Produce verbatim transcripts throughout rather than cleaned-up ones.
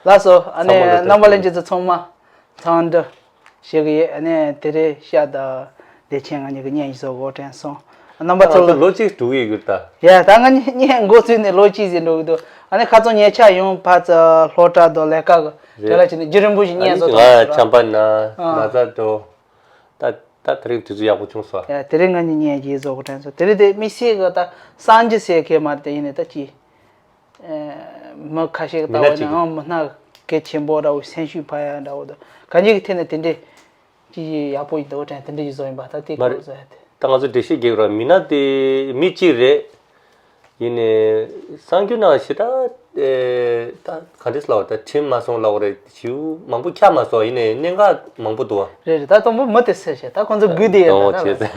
ལགས་སོ། ཨ་ནི་ཚང་མ་ལ་རྣམ་པ་ལྷན་རྒྱས་ཚོ་ཚང་མ་འཚམས་འདྲི་ཞུ་གི་ཡོད། ཨ་ནི་དེ་རིང་ཤ་དང་བདེ་ཆེན་ང་གཉིས་ཀྱི་བརྙན་བཟོ་འགོ་དྲན་སོང་། རྣམ་པ་ཚོ་ལ་ལོ་གཅིག་འགྲོ་གི་ཡོད་ད། ཡ་ད་ང་གཉིས་བརྙན་འགོ་བཙུགས་ནས་ལོ་གཅིག་ཟིན་འགྲོ་གི་འདུག་ཨ་ནི་ཁ་སང་ཉེ་ཆར་ཡང་ཕར་ཚུར་སློབ་གྲྭ་དང་ལས་ཀ་གི་རེད། དེ་ལ་བྱས་ནས་རྒྱུན་རིང་པོ་ཞིག་བརྙན་བཟོ་ང་བྱམས་པ་ན་ན་ཚ་འགྲོ། ད་ད་དེ་རིང་དུས་ཚོད་ཡག་པོ་བྱུང་སོང་། ཡ་དེ་རིང་ང་གཉིས་བརྙན་གྱིས་བཟོ་དགོས་དྲན་སོང་། དེ་རིང་དེ་དམིགས་བསལ་གྱི་ད་གསར་འགྱུར་ཟེར་མཁན་མ་རེད་དེ། ཡིན་ནའི་ད་ཅི་མི་ཁ་ཤས་ཀྱི་ལྟ་བ་ནི་ཨང་མི་སྣ་གལ་ཆེན་པོ་འདྲ་བོ་སེམས་ཤུགས་འཕར་ཡ་འདྲ་བོ་དང་གང་ཅིའི་ཐད་ནས་དེ་འདྲའི་ཅི་ཡག་པོ་ཡིན་འདུག་དྲན། དེ་འདྲ་ཞིག་བཟོ་ཡིན་པ། ད་དེ་མ་སྐོར་རེད། བཟོ་ཡ་དེ། ད་ང་ཚོ་འགྲེལ་བཤད་རྒྱག་རོགས། མི་སྣ་དེ་མི་གཅིག་རེད། ཡིན་ནའི་གསར་འགྱུར་ནང་ཞེ་དྲག་ཨེ་ད་ག་འདྲས་ལབ་དགོས། ད་ཁྲིམས་མ་སྲུང་ལབ་དགོས་རེད། ཞེ་པོ་མང་པོ་ཁྱབ་མ་སོང་། ཡིན་ནའི་གནད་འགག་མང་པོ་འདུག་བ། རེད་རེད། ད་དང་པོ་མི་དེ་སུ་རེད་ཤག་ད་ཁོང་ཚོ་དགོས་དེ་ཡོད་ད། ད་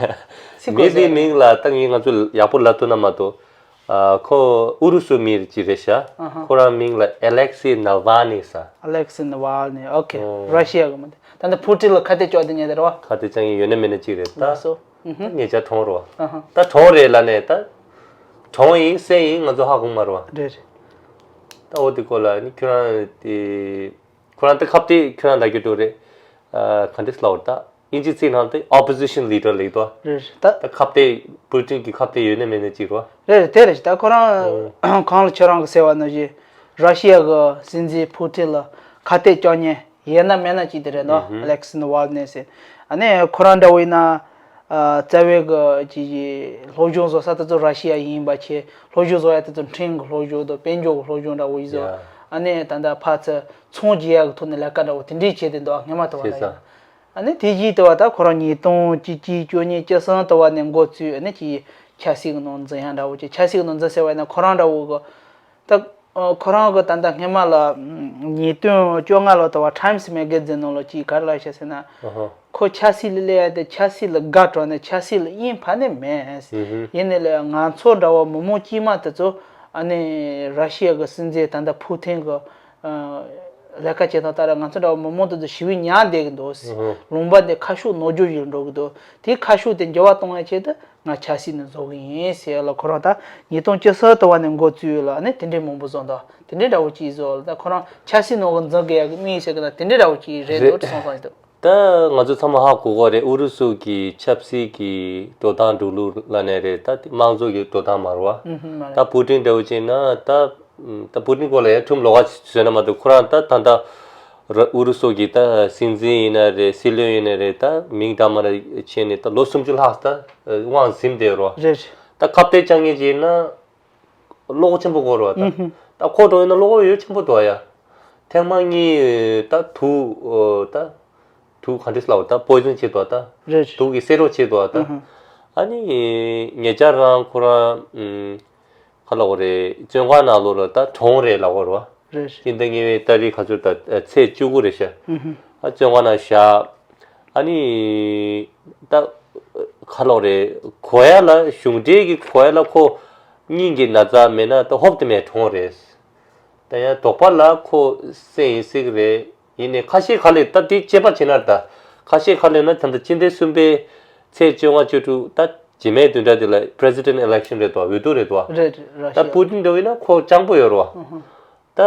སུ་མི་དེའི་མིང་ལ་ད་ངས་ང་ཚོ་ཡག་པོ་ལབ་ཐུབ་ན་མ་གཏོགས། ཨ་ཁོ་ཨུ་རུ་སུ་མི་ཅིག་རེད་ཤག་ཨ་ཧ། ཁོ་རང་མིང་ལ་ཨེ་ལེག་སི་ནཱ་ཝལ་ནི་ཟེར། ཨེ་ལེག་སི་ནཱ་ཝལ་ནི། ཨོ་ཁེ། ཨོ། ར་ཤི་ཡ་གི་མི་དེ། ད་ནི་ཕུ་ཊིན་ལ་ཁ་གཏད་གཅོག་དེ་ཉེ་དེ་རེད་བ། ཁ་གཏད་གཅོག་མཁན་ཡོད་ན་མེད་ན་གཅིག་རེད་ད། ལགས་སོ། ཨུ་ཧུ། ད་ཉེ་ཆར་གྲོངས་རེད་བ། ཨ་ཧ། ད་གྲོངས་རེད་ལབ་ནས་ད། གྲོངས་ཡིན་བསད་ཡིན་ང་ཚོ་ཧ་གོ་མ་རེད་བ། རེད་རེད། ད་འོ་དེ་སྐོར་ལ་ནི་ཁྱོད་རང་དེ། ཁོ་རང་ད་ཁ་གཏད། ཁྱོད་རང་ལབ་རྒྱུ་འགྲོ་རེད། ཨ་ག་འདྲས་ལབ་དགོས་རེད་ད། དབྱིན་ཇིའི་ཚིག་ནང་དེ་opposition leader ལབ་ཀྱི་འདུག་རེད་རེད། ད་ད་ཁ་གཏད། པུ་ཊིན་གྱི་ཁ་གཏད་ཡོད་ན་མེད་ན་གཅིག་རེད་བ། རེད་རེད། དེ་རེད། ད་ཁོ་རང་ཨོ། གང་ལ་ཁྱོད་རང་གིས་ཟེར་བ་ནང་བཞིན་ར་ཤི་ཡ་གི་སྲིད་འཛིན་ཕུ་ཊིན་ལ་ཁ་གཏད་གཅོག་མཁན་ཡོད་ན་མེད་ན་གཅིག་དེ་རེད་འདུག་ཨུ་ཧུ། ཨ་ལེག་སི་ནཱ་ཝལ་ནི་ཟེར། ཨ་ནི་ཁོ་རང་འདྲ་བོ་ཡིན་ན། ཨ་རྩ་བའི་གི་ཅིག་གི་སློབ་སྦྱོང་བཟོ་ས་དེ་ཚོ་ར་ཤི་ཡ་ཡིན་པ་བྱས། སློབ་སྦྱོང་བཟོ་ཡ་དེ་ཚོ་ཁྲིམས་ཀྱི་སློབ་སྦྱོང་དང་དཔལ་འབྱོར་གྱི་སློབ་སྦྱོང་འདྲ་བོ་ཡིན་ཟེར། ཡ། ཨ་ནི་ད་ལྟ་ཕར་ཚུར་ཚོང་རྒྱག་ཡ་གི་ཐོག་ནས་ལས་ཀ་འདྲ་བོ་དེ་འདྲས་བྱས་ཏེ་འདུག་སྔོན་མ་དེ་བ་ལ་ཡིན་ན། ཨ་ནི་དེ་བཞིན་དུ་བ་ད་ཁོ་རང་ཉིས་སྟོང་བཅུ་གཅིག་བཅུ་གཉིས་བཅུ་གསུམ་དུ་བ་ནས་འགོ་བཙུགས། ཨ་ནི་ཅིག་ཆབ་སྲིད་ཀྱི་ནང་འཛུལ་ཡ་འདྲ་བོ་ཅིག་ཆབ་སྲིད་ཀྱི་ནང་འཛུལ་ཟེར་བ་ཡིན་ན་ཁོ་རང་འདྲ་བོ་གི་ད། ཨ་ཁོ་རང་གི་ད་ལྟ་སྔོན་མ་ལ་ཉིས་སྟོང་བཅོ་ལྔ་ལོ་དུ་བ་Times Magazine ནང་ལ་ཅིག་ག་རེ་ལབ་ཤག་ཟེར་ན། ཨ་ཧ། ཁོ་ཆབ་སྲིད་ལ་སླེབས་ཡ་དེ་ཆབ་སྲིད་ལ་དགའ་དྲགས་ནས་ཆབ་སྲིད་ལ་དབྱིངས་ཕར་ནས་མེད། ཨུ་ཧུ། ཡིན་ནའི་ལས་ང་ཚོ་འདྲ་བོ་མི་མང་དཀྱུས་མ་དེ་ཚོ་ཨ་ནི་ར་ཤི་ཡ་གི་སྲིད་འཛིན་ད་ལྟ་ཕུ་ཐིན་གི་ཨ་ལས་ཀ་བྱེད་སྟངས་ལྟར་ང་ཚོ་འདྲ་བོ་མི་མང་དེ་ཚོ་ཞེ་པོ་ཉར་བསྡད་ཀྱི་འདུག་ཨུ་ཧུ། ལུང་པ་འདི་ཁ་ཕྱོགས་ནོར་འཁྲུལ་ཞིག་འགྲོ་གི་འདུག་དེའི་ཁ་ཕྱོགས་དེ་འགྱུར་བ་གཏོང་ཡ་ཆེད་དུ་ང་ཆབ་སྲིད་ནས་འཛུལ་གི་ཡིན་ཟེར་ལ་ཁོ་རང་ད་ཉིས་སྟོང་བཅུ་གསུམ་དུ་བ་ནས་འགོ་བཙུགས་ཡོད་ལ་ཨ་ནི་དེ་འདྲའི་མང་པོ་བཟོ་འདུག་དེ་འདྲའི་འདྲ་བོ་ཅིག་བཟོ་ལ་ད་ཁོ་རང་ཆབ་སྲིད་ནང་གི་འཛུལ་དགོས་ཡ་གི་དམིགས་ཡུལ་ཟེར་གི་ན་དེ་འདྲའི་འདྲ་བོ་ཅིག་རེད་འདུག་རེད། སོང་སོང་ཡིན་འདུག་ད་ང་ཚོ་ཚང་མ་ཧ་གོ་གོ་རེད། ཨུ་རུ་སུ་གི་ཆབ་སྲིད་ཀྱི་འགྲོ་སྟངས་འགྲོ་ལུགས་ལ་ནས་རེད། ད་དམངས་གཙོ་གི་འགྲོ་སྟངས་མ་རེད་བ། ཨུ་ཧུ་མ་རེད། ད་པུ་ཏིན་འདྲ་བོ་ཅིག་ན་ད་ད་པུ་ཏིན་སྐོར་ལ་ཡང་ཁྲིམས་ལོགས་ཀ་བཟོས་ན་མ་གཏོགས་ཁོ་རང་ད་ད་ད་ཨུ་རུ་སུ་གི་ད་སྲིད་འཛིན་ཡིན་ན་རེད། སྲིད་བློན་ཡིན་ན་རེད། ད་མིང་འདྲ་མ་འདྲ་བྱས་ནས་ད་ལོ་སུམ་ཅུ་ལྷག་ད་དབང་འཛིན་བསྡད་རོ། རེད། ད་ཁ་གཏད་གཅོག་མཁན་ཅིག་ཡིན་ན། བློ་ཁོག་ཆེན་པོ་དགོས་རེད་བ་ད། ཨུ་ཧུ། ད་ཁོ་འགྲོ་ཡིན་ན་བློ་ཁོག་ཡོད་ཆེན་པོ་འདུག་ཡ། ཐེངས་མ་གཉིས་ད་དུག་ཨོ་ད། དུག་ག་འདྲས་ལབ་ད་པོའི་ཛོན་བྱེད་འདུག་ད། རེད། དུག་གི་བསད་རོགས་བྱེད་འདུག་ད། ཨུ་ཧུ། ཨ་ནི། ཉེ་ཆར་རང་ཁོ་རང་ཨུམ། ག་ལབ་དགོས་རེད། བཙོན་ཁང་ནང་ལོགས་ལ་ད་གྲོངས་རེད་ལབ་དགོས་རེད་བ། རེད། སྤྱི་ཟླ་གཉིས་པའི་ཏ་རིག་ག་ཚོད་ད་ཚེས་བཅུ་དགུ་རེད་ཤག་ཨུ་ཧུ། ཨ་བཙོན་ཁང་ནང་བཞག་ཨ་ནི། ད་ག་ལབ་དགོས་རེད། གོ་ཡ་ལ་གཞུང་འབྲེལ་གྱི་གོ་ཡ་ལ་ཁོ་སྙིང་གི་ན་ཚ་མེད་ན་ད་ཧོབ་ཏེ་མེད་གྲོངས་རེད། ད་ཡང་དོགས་པ་ལ་ཁོ་བསད་ཡིན་སྲིད་གི་རེད། ཡིན་ནའི་ཁ་ཤས་ཁ་ལས་ད་དེ་དཔྱད་པ་བྱེད་ན་ད་ཁ་ཤས་ཁ་ལས་ན་ད་ལྟ་སྤྱི་ཟླ་གསུམ་པའི་ཚེས་བཅོ་ལྔ་བཅུ་དྲུག་ད་རྗེས་མའི་བདུན་ཕྲག་དེ་ལ་president election རེད་དོ། འོས་བསྡུ་རེད་དོ། རེད་རེད། ད་པུ་ཏིན་འདྲ་བོ་ཡིན་ན་ཁོ་སྤྱང་པོ་ཡོད་རེད་བ། ད་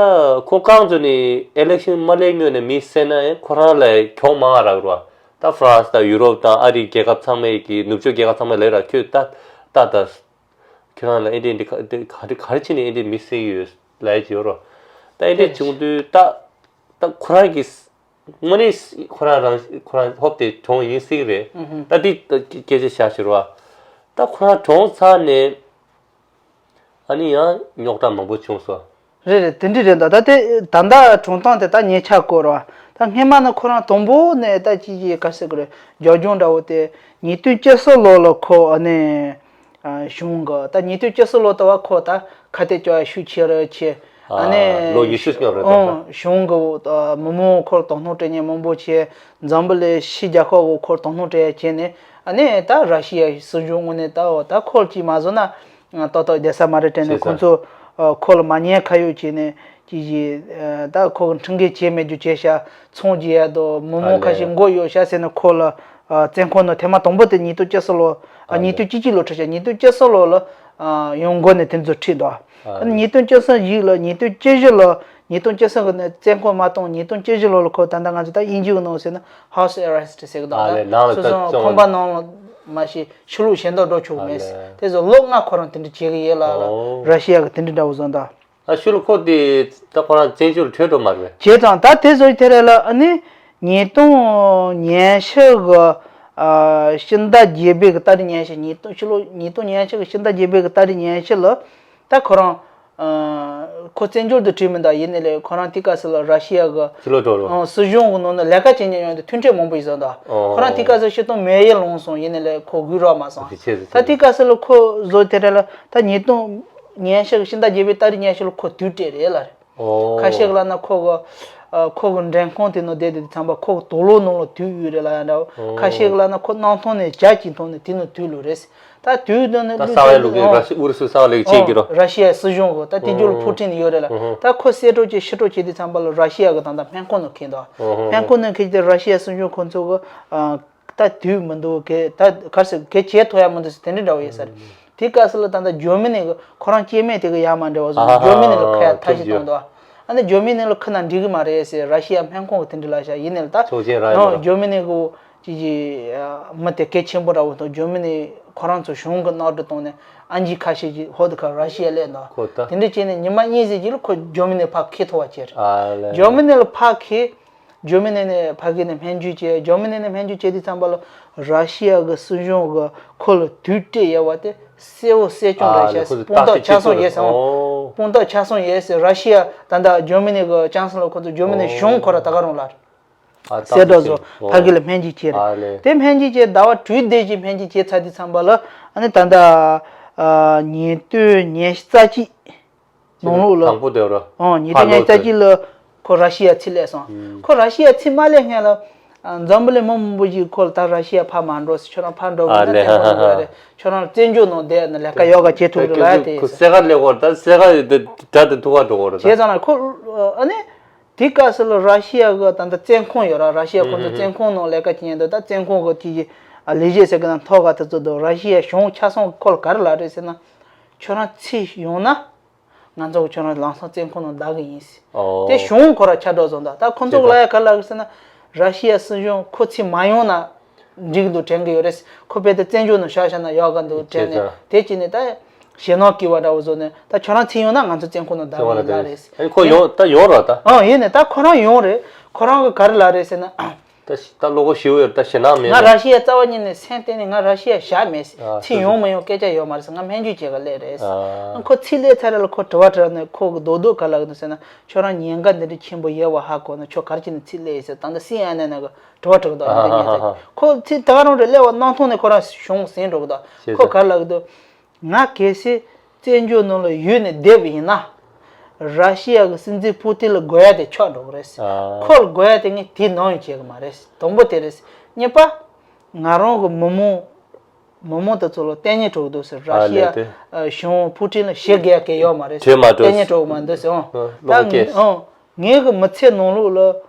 ཁོ་རྐང་བཙུགས་ནས་election མ་སླེབས་སྔོན་ནས་མི་བསད་ན་ཡང་ཁོ་རང་ལ་གྱོང་མང་རག་རེད་བ། ད་France དང་ཡུ་རོབ་དང་ཨ་རིའི་རྒྱལ་ཁབ་ཚང་མས་ཀྱི་ནུབ་ཕྱོགས་རྒྱལ་ཁབ་ཚང་མས་ལབ་ར་ཁྱོད་ད་ད་ད། ཁྱོད་རང་ལ་ཨེ་འདྲས་འདི་ག་འདི་ག་རེ་ག་རེ་བྱས་ནས་ཨེ་འདྲས་མི་བསད་ཀྱི་ཡོད་ལབ་ཡ་ཅིག་ཡོད་རོ། ད་ཨེ་འདྲས་བྱུང་དུས་ད་ད་ཁོ་རང་གི་དངོས་གནས་ཁོ་རང་རང་ཁོ་རང་ཧོབ་སྟེ་གྲོངས་ཡིན་སྲིད་རེད། ད་འདི་སྐད་ཆ་བཤད་ཤི་རོ། ད་ཁོ་རང་གྲོངས་ཚར་ནས་ཨ་ནི་ཡང་རྙོག་དྲ་མང་པོ་བྱུང་སོང་། རེད་རེད། དེ་འདྲ་རེད་འདུག་ད་དེ་ད་ལྟ་གྲོངས་སྟངས་དེ་ད་ཉེ་ཆར་སྐོར་བ། ད་སྔས་མ་ནི་ཁོ་རང་དང་པོ་ནས་ད་ཅི་ཅི་ག་ཟེར་གི་རེད། རྒྱབ་ལྗོངས་འདྲ་བོ་དེ་ཉིས་སྟོང་བཅུ་གསུམ་ལོ་ལ་ཁོ་ཨ་ནི་གཞུང་གི་ད་ཉིས་སྟོང་བཅུ་གསུམ་ལོ་ད་བ་ཁོ་ད་ཁ་གཏད་གཅོག་ཡ་ཤུགས་ཆེ་རུ་ཆེ། ཨ་ནི་ལོ་ཉི་ཤུ་སྔོན་རེད་ད། གཞུང་གི་མི་མང་ཁོར་དོ་སྣང་སྤྲད་མཁན་མང་པོ་བྱས། འཛམ་བུ་གླིང་ཕྱི་རྒྱལ་ཁག་གི་ཁོར་དོ་སྣང་སྤྲད་ཡ་བྱས་ནས་ཨ་ནི་ད་ར་ཤི་ཡ་སྲིད་གཞུང་ངོས་ནས་ད་ད་ཁོར་ཅིག་མ་བཟོ་ན། ཏོག་ཏོག་བསྡད་ས་མ་རེད་དྲན་ནས། ཁོང་ཚོ་ཁོ་ལ་མ་ཉན་ཁ་གཡོག་བྱས་ནས་ཅི་ཞིག་ད་ཁོ་གི་ཁྲིམས་འགལ་བྱས་མེད་རྒྱུ་བྱས་ཤག་ཚོང་རྒྱག་ཡ་དང་མི་མང་ཁ་ཤས་མགོ་གཡོག་ཤག་ཟེར་ནས་ཁོ་ལ་བཙོན་ཁང་ནང་ཐེངས་མ་དང་པོ་དེ་ཉིས་སྟོང་བཅུ་གསུམ་ལོ། ཉིས་སྟོང་བཅུ་གཅིག་ལོ་ཁྲིད་ཤག་ཉིས་སྟོང་བཅུ་གསུམ་ལོ་ལ་ཡང་མགོ་ནས་དེ་ཚོ་ཁྲིད་འདུག་ཨ་ནི་ཉིས་སྟོང་བཅུ་གསུམ་གཞུག་ལ་ཉིས་སྟོང་བཅུ་བཞི་ལོ་ ཉིས་སྟོང་བཅུ་གསུམ་གི་ནས་བཙོན་ཁང་མ་གཏོང་། ཉིས་སྟོང་བཅུ་བཞི་ལོ་ལ་ཁོ་ད་ལྟ་ང་ཚོ་ད་དབྱིན་ཇི་གི་ནང་ཟེར་ན་house arrest ཟེར་གི་འདུག་ཨ་ལས། ད་ནང་ལ་སོ་ད་སོ་བཙོན་ཁང་པ་ནང་ལ་མ་གཞི་ཕྱི་ལོགས་གཞན་དག་འགྲོ་ཆོག་གི་ཨ་མེད་ཟེར། ལས། དེ་ཚོ་ལོ་ལྔ་ཁོ་རང་དེ་འདྲ་བྱེད་གི་ཡོད་ལ། ཨོ། ར་ཤི་ཡ་གི་དེ་འདྲ་འདྲ་བོ་བཟོ་འདུག་ཨ་ཤུལ་ཁོ་དེ་ད་ཁོ་རང་བཙན་བྱོལ་ལ་བྲོས་འགྲོ་མ་རེད། བྱས་ཙང་ད་དེ་བཟོ་དེ་རེད་ལ། ཨ་ནི་ཉིས་སྟོང་ཉི་ཤུ་གི་ཨ་ཕྱི་ཟླ་བརྒྱད་པའི་གི་ཏ་རིག་ཉི་ཤུ། ཉིས་སྟོང་ཕྱི་ལོ་ཉིས་སྟོང་ཉི་ཤུ་གི་ཕྱི་ཟླ་བརྒྱད་པའི་གི་ཏ་རིག་ཉི་ཤུ་ལ་ད་ཁོ་རང་ཨ་ཁོ་བཙན་བྱོལ་དུ་བྲོས་མི་འདུག་ཡིན་ནའི་ལས་ཁོ་རང་དེ་སྐབས་སུ་ལ་ར་ཤི་ཡ་གི་ཕྱི་ལོགས་འགྲོ་རོགས། ཨ་སྲིད་གཞུང་གི་ནང་ནས་ལས་ཀ་བྱེད་མཁན་ཡོང་དུས་མཐུན་འཕྲོད་མང་པོ་ཞིག་བཟོ་འདུག་ཨོ། ཁོ་རང་དེ་སྐབས་སུ་སྤྱིར་བཏང་མེད་ཡ་ལངས་སོང་། ཡིན་ནའི་ལས་ཁོ་སྒུག་རོགས་མ་སོང་། ད་དེ་སྐབས་སུ་ལ་ཁོ་བཟོ་དེ་རེད་ལ། ད་ཉིས་སྟོང་ཉི་ཤུ་གི་ཕྱི་ཟླ་བརྒྱད་པའི་ཏ་རིག་ཉི་ཤུ་ལ་ཁོ་དུས་སྤྲད་རེད་ལ། ཨོ། ཁ་ཤས་ཀྱིས་ལབ་ན་ཁོ་གི་ཨ་ཁོ་གི་མགྲོན་ཁང་དེ་ནང་བསྡད་དེ་ཚང་པ་ཁོ་གི་དུག་ལོག་ནང་ལ་དུག་ཡོད་རེད་ལབ་ཡ་འདྲ་བོ། ཨོ། ཁ་ཤས་ཀྱིས་ལབ་ན་ཁོ་གནམ་ཐང་ནས་ཇ་གཅིག་འཐུང་ནས་དེ་ནང་དུག་བླུགས་རེད། ད་དུག་དེ་ནི་ད་བླུགས་གསར་པའི་ཚར་ལུགས་ཀྱི་ཨོ། ར་ཤི་ཨུ་རུ་སུའི་གསར་པ་ལུགས་ཀྱི་བྱེད་ཀྱི་རོ། ཨོ། ར་ཤི་ཡའི་སྲིད་གཞུང་གི་ད་དེ་རྒྱུ་ལ་ཨོ། ཕུ་ཊིན་ཡོད་རེད་ལ། ཨོ། ད་ཁོ་གསེད་གྲབས་བྱེད་ཕྱི་དྲོ་བྱེད་དུས་ཚང་པ་ལ་ར་ཤི་ཡ་གི་ད་ལྟ་སྨན་ཁང་ནང་ཁེལ་འདུག་ཨོ། སྨན་ཁང་ནང་ཁེལ་དུས་ར་ཤི་ཡའི་སྲིད་གཞུང་ཁོ་ཚོ་གི་ཨ། ད་དུག་མི་འདུག་གས། ད་ག་རེ་ཟེར། གས་བྱེད་ཐུབ་ཡ་མི་འདུག་ཟེར་དེ་འདྲ་འདྲ་བོ་ཡོད་ས་རེད། དེ་སྐབས་སུ་ལ་ད་ལྟ་འཇར་མ་ནི་གི་ཁོ་རང་སྐྱེ་དམན་དེ་གི་ཡ་མ་འདྲ་བ་བཟོ། ཨ་ཧ་ཧ། འཇར་མ་ནི་ལ་ཁ་ཡ་ཐབས་ཤེས་བཏང་འདུག་ཨ་ནི་འཇར་མ་ནི་ལ་ཁུར་ན་འགྲིག་གི་མ་རེད་ཟེར་ར་ཤི་ཡ་སྨན་ཁང་གི་དེ་འདྲ་ལབ་ཤག་ཡིན་ནའི་ལ་ད་ཆོག་མཆན་རག་ཡོད་རེད། འཇར་མ་ནི་གི་ཅི་ཅི་མི་དེ་གལ་ཆེན་པོ་འདྲ་བོ་དང་། འཇར་མ་ནི་ཁོ་རང་ཚོ་གཞུང་གི་གནམ་གྲུ་བཏང་ནས་ཨ་འཇིགས་ཁ་ཤས་ཀྱི་ཧོ་དུ་ཁ་ར་ཤི་ཡ་སླེབས་འདུག་ཁོ་ད་དེ་འདྲ་བྱས་ནས་ཉི་མ་གཉིས་ཙམ་ཅིག་ལ་ཁོ་འཇར་མ་ནི་ཕར་འཁྱེར་ཐུབ་པ་བྱས་རེད། ཨ་ལས། འཇར་མ་ནི་ལ་ཕར་འཁྱེར། འཇར་མ་ནི་ནས་ཕ་གི་ནས་སྨན་བཅོས་བྱས། འཇར་མ་ནི་ནས་སྨན་བཅོས་བྱས་དུས་ཚང་པ་ལ་ར་ཤི་ཡ་གི་སྲིད་གཞུང་གི་ཁོ་ལ་དུག་སྤྲད་ཡོད་པ་དེ་གསལ་བོ་གསལ་རྐྱང་རེད་ཤག་ཨ་ལས། ཁོ་ཚོ་དཔང་རྟགས་ཆ་ཚང་ཡོད་ཟེར། ཨོ། དཔང་རྟགས་ཆ་ཚང་ཡོད་ཟེར། ར་ཤི་ཡ་ད་ལྟ་འཇར་མ་ནི་གི་ཅང་སི་ལོ་ཁོ་ཚོ་འཇར་མ་ནི་གཞུང་ཁོ་ར་ད་ག་རང་ལ་ཨ་གསལ་བསྒྲགས་བཟོ། ཨོ། ཕ་གི་ལ་སྨན་བཅོས་བྱས་རེད། ཨ་ལས། དེ་སྨན་བཅོས་བྱས་ཟླ་བ་དྲུག་བསྡད་ཀྱི་སྨན་བཅོས་བྱས་ཚར་དུས་ཚང་པ་ལ་ཨ་ནི་ད་ལྟ་ཨ་ཉིས་སྟོང་ཉི་ཤུ་རྩ་གཅིག་ནང་ལོགས་ལ། དང་པོ་དེ་ར། ཨོ། ཉིས་སྟོང་ཉི་ཤུ་རྩ་གཅིག་ལ་ཁོ་ར་ཤི་ཡ་ཕྱིར་སླེབས་སོང་། ཨུམ། ཁོ་ར་ཤི་ཡ་ཕྱིར་མ་སླེབས་སྔོན་ལ་ཨ་འཛམ་བུ་གླིང་མི་མང་པོ་ཞིག་ཁོ་ལ་ད་ར་ཤི་ཡ་ཕར་མ་འགྲོ་ཟེར། ཁྱོད་རང་ཕར་འགྲོ་ཨ་དགོས་ན་ལས་ཧ་ཧ་བཙན་པོ་ཧ་འགྲོ་ཧ། ཡ་རེད། ཁྱོད་རང་བཙན་བྱོལ་ནང་བསྡད་ན་ལས་ཀ་ཡག་ག་བྱེད་ཐུབ་རེད་ལབ་ཡ་དེ་ཁོ་ཡིན་ཟེར། སེ་ག་ལས་ཁོ་ད་སེ་ག་དེ་དགྲ་དེ་ཐུག་ག་འགྲོ་གོ་རེད་བྱས་ད། ཙང་ན་ཁོ་ཨ་ནི་དེ་སྐབས་སུ་ལ་ར་ཤི་ཡ་གི་ད་ལྟ་བཙོན་ཁང་ཡོད་ར། ར་ཤི་ཡ་ཁོ་ཚོ་ཨུམ་ཧུམ་ཧུམ། བཙོན་ཁང་ནང་ལས་ཀ་བྱེད་མཁན་འདུག་ད་བཙོན་ཁང་གི་དེ་ཨ་ལས་བྱེད་ཟེར་གི་ན་ཐོག་ག་དེ་ཚོ་འདུག་ར་ཤི་ཡ་གཞུང་ཆ་ཚང་གི་ཁོ་ལ་ག་རེ་ལབ་རེད་ཟེར་ན། ཁྱོད་རང་ཕྱིར་ཡོང་ན། ང་ཚོ་གི་ཁྱོད་རང་ལམ་སང་བཙོན་ཁང་ནང་བདག་གི་ཡིན་ཟེར། ཨོ། དེ་གཞུང་ཁོ་ར་ཁྱབ་བསྒྲགས་བཟོ་འདུག་ད་ཁོ་ཚོ་གི་ལབ་ཡ་ག་རེ་ལབ་གི་ཟེར་ན། ར་ཤི་ཡ་སྲིད་གཞུང་ཁོ་ཕྱིར་མ་ཡོང་ན་འགྲིག་གི་འདུག་དྲན་གི་ཡོད་རེད། ཁོ་རྦད་དེ་བཙན་བྱོལ་ནང་བཞག་བཞག་ན་ཡག་ག་འདུག་དྲན་ནས། དེ་བྱས་ནས་ད་ཞེད་སྣང་སྐྱེ་བ་འདྲ་བོ་བཟོ་ནས། ད་ཁྱོད་རང་ཕྱིར་ཡོང་ན་ང་ཚོ་བཙོན་ཁང་ནང་བདག་གི་ཡིན་ལབ་རེད། ཨ་ཁོ་ཡོང་ད་ཡོང་ར་ད། ཨང་ཡིན་ནས་ད་ཁོ་རང་ཡོང་རེད། ཁོ་རང་གི་ག་རེ་ལབ་རེད་ཟེར་ན། ད་ཤི་ད་བློ་ཁོག་ཞེ་པོ་ཡོད་ད། ཞེད་སྣང་མེད་ང་ན། ར་ཤི་ཡ་རྩ་བ་ཉིད་ནས་སེམས་གཏིང་ནས་ང་ར་ཤི་ཡ་བཞག་མེད་ཟེར། ཨ་ཕྱིར་ཡོང་མི་ཡོང་སྐད་ཆ་ཡོད་མ་རེད་ཟེར། ང་སྨན་བཅོས་བྱེད་ག་སླེབས་རེད་ཟེར། ཨ་ཁོ་ཕྱིར་སླེབས་ཚར་རེད་ལ་ཁོ་དྲི་བ་དྲིས་ནས་ཁོ་གི་རྡོག་རྡོག་ག་ལབ་གི་འདུག་ཟེར་ན། ཁྱོད་རང་ཉེན་ཁ་འདི་འདྲ་ཆེན་པོ་ཡོད་པ་ཧ་གོ་ན་ཁྱོད་ག་རེ་བྱས་ནས་ཕྱིར་སླེབས་ཡོད་ཟེར། ད་ལྟ་སི་ཨེན་ཨེན་ནང་གི་དྲི་བ་དྲི་གི་འདུག་ཨ་ཨ་ཨ་ཨ། ཁོ་ཕྱིར་ད་ག་རང་རེད་སླེབས་པ་གནམ་ཐང་ནས་ཁོ་རང་གཞུང་ཟིན་འགྲོ་གི་འདུག་ཁོ་ག་རེ་ལབ་གི་འདུག་ང་གལ་སྲིད་བཙན་བྱོལ་ནང་ལ་ཡོད་ནས་བསྡད་པ་ཡིན་ན། ར་ཤི་ཡ་གི་སྲིད་འཛིན་པུ་ཏིན་ལ་དགོས་ཡ་དེ་ཆགས་འགྲོ་གི་རེད། ཨ། ཁོ་ལ་དགོས་ཡ་དེ་ངས་དེ་ནང་ཡང་བྱེད་གི་མ་རེད། དང་པོ་དེ་རེད། གཉིས་པ། ང་རང་གི་མི་མང་མི་མང་དེ་ཚོ་ལ་ལྟས་ངན་འགྲོ་གི་འདུག་ཟེར། ར་ཤི་ཡ་ཨ་ལས་དེ། ཨ་གཞུང་པུ་ཏིན་ལ་ཞེ་དགོས་ཡ་གང་ཡོད་མ་རེད། དྲན་མ་འགྲོ། ལྟས་ངན་འགྲོ་གི་མ་འདུག་ཟེར། ཨང་། ཨ་ད་བློ་སྐྱེས། ཨང་། ངའི་གི་མི་ཚེ་ནང་ལོགས་ལ།